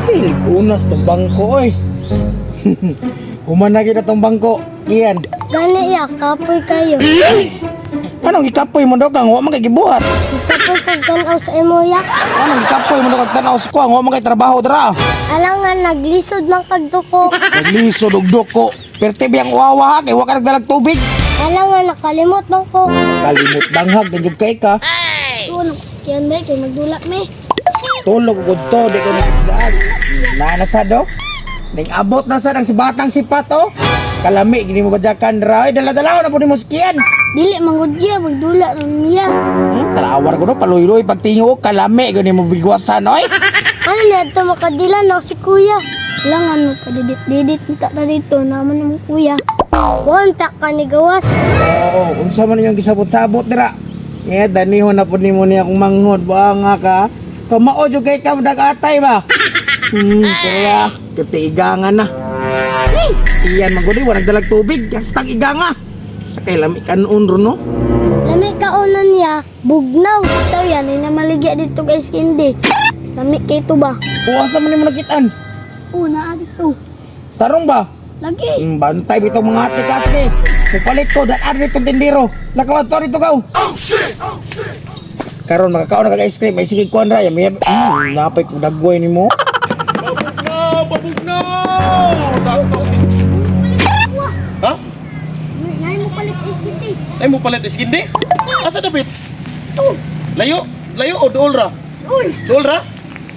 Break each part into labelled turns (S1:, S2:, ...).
S1: Ay, unas tong bangko oy. Human na kita tong bangko. Iyan.
S2: Gani ya, kapoy kayo.
S1: Anong gikapoy mo daw kang wa man kay gibuhat?
S2: Kapoy kag tan-aw sa imo ya.
S1: Anong gikapoy mo daw kag tan-aw sa kuha, wa man kay trabaho dra.
S2: Alangan naglisod man kag duko.
S1: Naglisod og duko. Perte biyang uwawa ha, kay wa ka nagdalag tubig.
S2: Alangan nakalimot man ko.
S1: Kalimot danghag na jud kay ka.
S2: Tulog sa tiyan be, kay magdula me.
S1: Tulog gud to, di ko nagdaag. Naa na sa do. Ning abot na sa ang si batang sipat oh. Kalami gini mo badyakan ra. Ay, dala-dala na po ni mo sikian.
S2: Dili mangud ya, magdula ron niya.
S1: Tarawar ko no, paluy-luy pagtingo kalami gani mo bigwasan oy.
S2: Ano niya ito makadila na si kuya. Alangan mo kadidit-didit ta ta dito naman mo kuya. Wonta ka ni gawas.
S1: Oo, unsa man inyong gisabot-sabot dira. Nga danihon na pud nimo niya akong manghod, buanga ka. Kamao jud kay ka atay ba? Pero kati igangan na. Hey, iyan man gud wa nagdalag tubig, gastang iganga. Sa kay lami kanon ron no.
S2: Lami kaunon niya, bugnaw. Taw yan, ay namaligya dito guys kindi. Lami kay to ba?
S1: O asa man nimo nakitaan?
S2: Una dito.
S1: Tarong ba?
S2: Lagi.
S1: Bantay bitong mga ate ka sige. Mupalit ko dad dito tindero. Lakaw to dito kaw. Karon makakaon na kag ice cream, ay sige kuan ra, yami. Napay ko dagway nimo.
S3: Babugnaw! Babugnaw! Sakto. Ha?
S2: Nay mo palit iskindi.
S3: Ay mo palit iskindi? Asa dapit? Layo, layo o dool ra?
S2: Ul,
S3: Dool ra?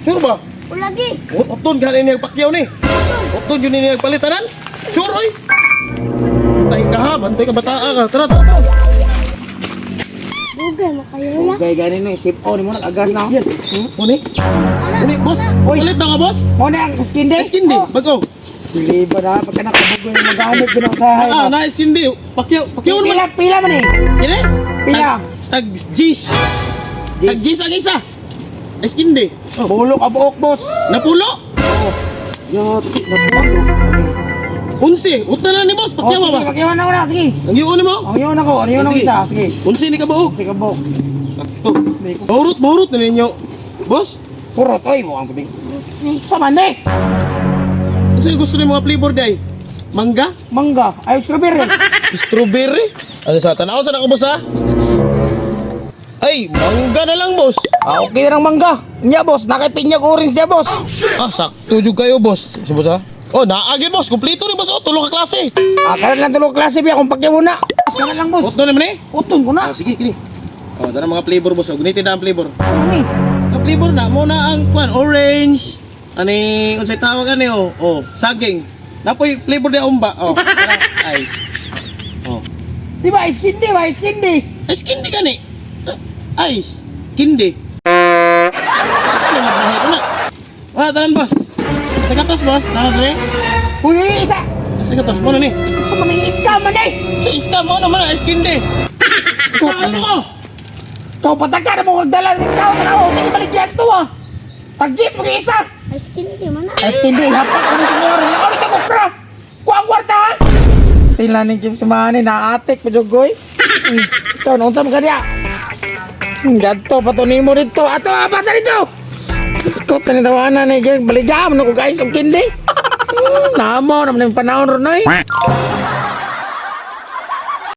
S3: Sure ba?
S2: ulagi.
S3: Utton gani ni pakyaw ni. Utton yun ni nagpalitanan. Sure oy. Bantay ka ha, bantay ka bataa ka. Tara, tara, tara.
S2: Dugay mo kayo ya.
S1: Okay, gani na sip on nimo nag-agas na.
S3: Yan. Uni? Uni, boss.
S1: Oy.
S3: Palit na ka, boss.
S1: Mo na ang iskindi.
S3: Iskindi, bago.
S1: Dili ba na pagka nakabugoy na magamit gino sa hay.
S3: Ah, na iskindi. Pakyaw, pakyaw naman.
S1: Pila pila man eh.
S3: Ini?
S1: Pila.
S3: Tag G's. Tag G's ang isa. Iskindi. Oh.
S1: Bulo ka buok, boss.
S3: Napulo.
S1: Oh. Yo, napulo.
S3: Unsi, utna na ni boss,
S1: Oh,
S3: pakyaw
S1: sige,
S3: ba?
S1: pakyaw na ko na, sige.
S3: Ang iyon mo?
S1: Ang yun ako, ang yun ang
S3: Sige.
S1: isa, sige.
S3: Unsi ni ka buok.
S1: Sige buok.
S3: Sakto. Bahurot, bahurot na ninyo. Boss,
S1: Purot, oy, mo ang puting. Sa man eh.
S3: unsa gusto ni mga flavor day? Mangga?
S1: Mangga, ay strawberry.
S3: Strawberry? Ano sa tanawon sa nako boss ha? Ay, mangga na lang boss.
S1: Ah, okay na ng mangga. Nya boss, nakay pinya ko orange niya boss.
S3: Ah, sakto jud kayo boss. Sa boss ha? Oh, naagin boss, kumpleto ni boss oh, tulo ka klase.
S1: Ah, karon lang tulog klase biya kung pakyaw na. Boss, karon lang boss.
S3: Utno naman eh.
S1: Uton ko na.
S3: Ah, sige kini. Oh, dara mga flavor boss. Og gunitin na ang flavor.
S1: Ano ni?
S3: Ang flavor na mo na ang kwan orange. Ani unsay tawag ani oh? Oh, saging. Napoy flavor ni umba. Oh, tara, ice. Oh.
S1: Di ba ice candy ba? Ice candy.
S3: Ice candy gani. Ah, ice. Kindi. Ano na ano na? Wala tanan boss. Sa katos boss, na dre.
S1: Uy, uy, isa.
S3: Sa katos mo na ni.
S1: Sa man iska man eh.
S3: Sa iska mo naman ice candy.
S1: Scott,
S3: Ano ko?
S1: Ikaw pataka na mo magdala rin ikaw tanaw. Sige balik yes to ah. Tag-jis mag isa.
S2: Iskindi man na.
S1: Ice candy, hapak ko na sa mga rin. Ako nito kukra. Kuang kwarta ha. Still na ning Kim Sumani, naatik pa jugoy. Ikaw, noon sa mga niya. Gadto, patunimo dito. Ato, ah, pasa dito. Scott na nitawanan eh. Baligam na ko guys, og kindi. Namo, naman yung panahon ron eh.